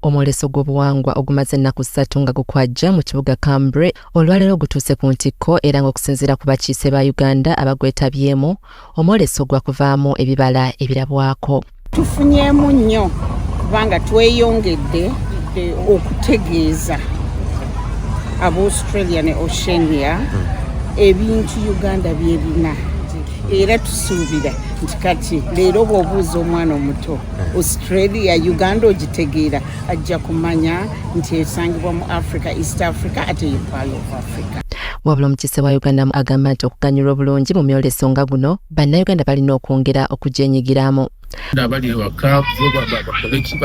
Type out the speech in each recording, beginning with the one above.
Omwoleso gw'obuwangwa ogumaze ennaku 3 nga gukwajja mu kibuga Canberra olwaleero gutuuse ku ntikko, era ng'okusinziira ku bakiise ba Uganda abagwetabyemu, omwoleso gwakuvaamu ebibala ebirabwako. Tufunyeemu nnyo kubanga tweyongedde okutegeeza aba Australia ne Oceania ebintu Uganda byebina, era tusuubira nti kati leero bw'obuuza omwana omuto Australia Uganda ogitegeera, ajja kumanya nti esangibwa mu Africa, East Africa, ate ye Pearl of Africa. Wabula omukiise wa Uganda agamba nti okuganyulwa obulungi mu myoleso nga guno, Bannayuganda balina okwongera okugyenyigiramu. Abali ewaka bakoleki,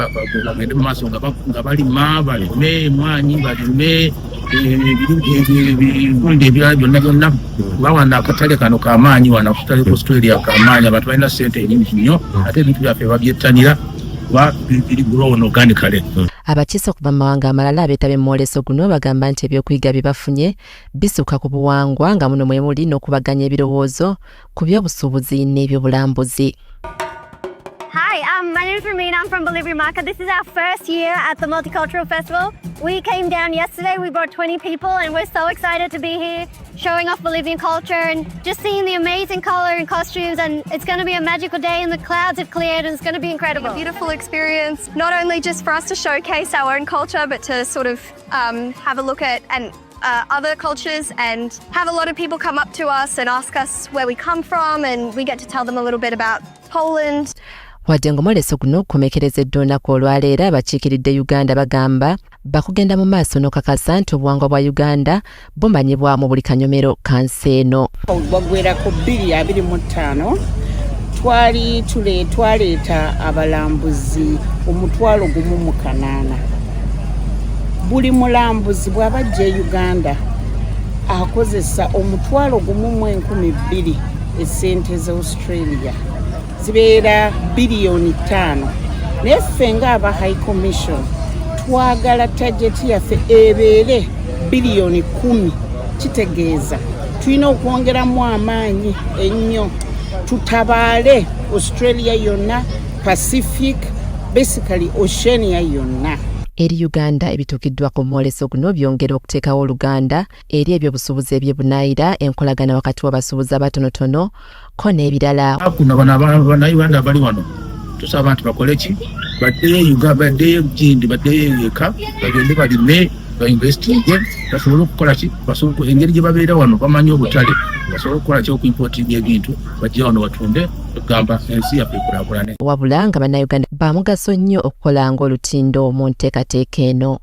bagende mu maaso nga balima, balime emwanyi, balime ebigundi ebirala byonna byonna, kuba wano akatale kano kamaanyi. Wano akatale ku Australia kamaanyi, abantu balina sente nyingi nnyo, ate ebintu byaffe babyettanira kuba biri grown organically. Abakiise okuva mu mawanga amalala abeetabye mu mwoleso guno bagamba nti ebyokuyiga bye bafunye bisukka ku buwangwa, nga muno mwe muli n'okubaganya ebirowoozo ku by'obusuubuzi n'ebyobulambuzi. Hi, my name is Romina. I'm from Bolivia Market. This is our first year at the Multicultural Festival. We came down yesterday. We brought 20 people, and we're so excited to be here showing off Bolivian culture and just seeing the amazing color and costumes. And it's going to be a magical day, and the clouds have cleared, and it's going to be incredible. A beautiful experience, not only just for us to showcase our own culture, but to sort of have a look at and other cultures and have a lot of people come up to us and ask us where we come from, and we get to tell them a little bit about Poland. Wadde ng'omwoleso guno gukomekerezeddwa olunaku olwaleero, abakiikiridde Uganda bagamba bakugenda mu maaso n'okakasa nti obuwangwa bwa Uganda bumanyibwa mu buli kanyomero ka nsi eno. Gwagwerako 2025, twali tule twaleeta abalambuzi 1,008. Buli mulambuzi bw'aba ajja e Uganda akozesa 12,000 esente za Australia, zibeera biliyoni 5. Naye ffe ng'aba High Commission twagala target yaffe ebeere biliyoni 10. Kitegeeza tulina okwongeramu amaanyi ennyo, tutabaale Australia yonna, Pacific, basically Oceania yonna. Eri Uganda, ebituukiddwako mu mwoleso guno byongera okuteekawo oluganda eri ebyobusuubuzi ebyebunaayira, enkolagana wakati w'abasuubuzi abatonotono ko n'ebirala. Kuno bano Bannayuganda abali wano tusaba nti bakole ki? Baddeyo Uganda, baddeyo gindi, baddeyo eka, bagende balime, bainvestinge, basobole okukola ki? Basobole engeri gye babeera wano bamanyi obutale, basobole okukola ki? Okuimportinga ebintu, bajje wano batunde, okugamba ensi yaffe ekulaakulane. Wabula nga Bannayuganda bamugaso nnyo okukola ng'olutindo mu nteekateeka eno.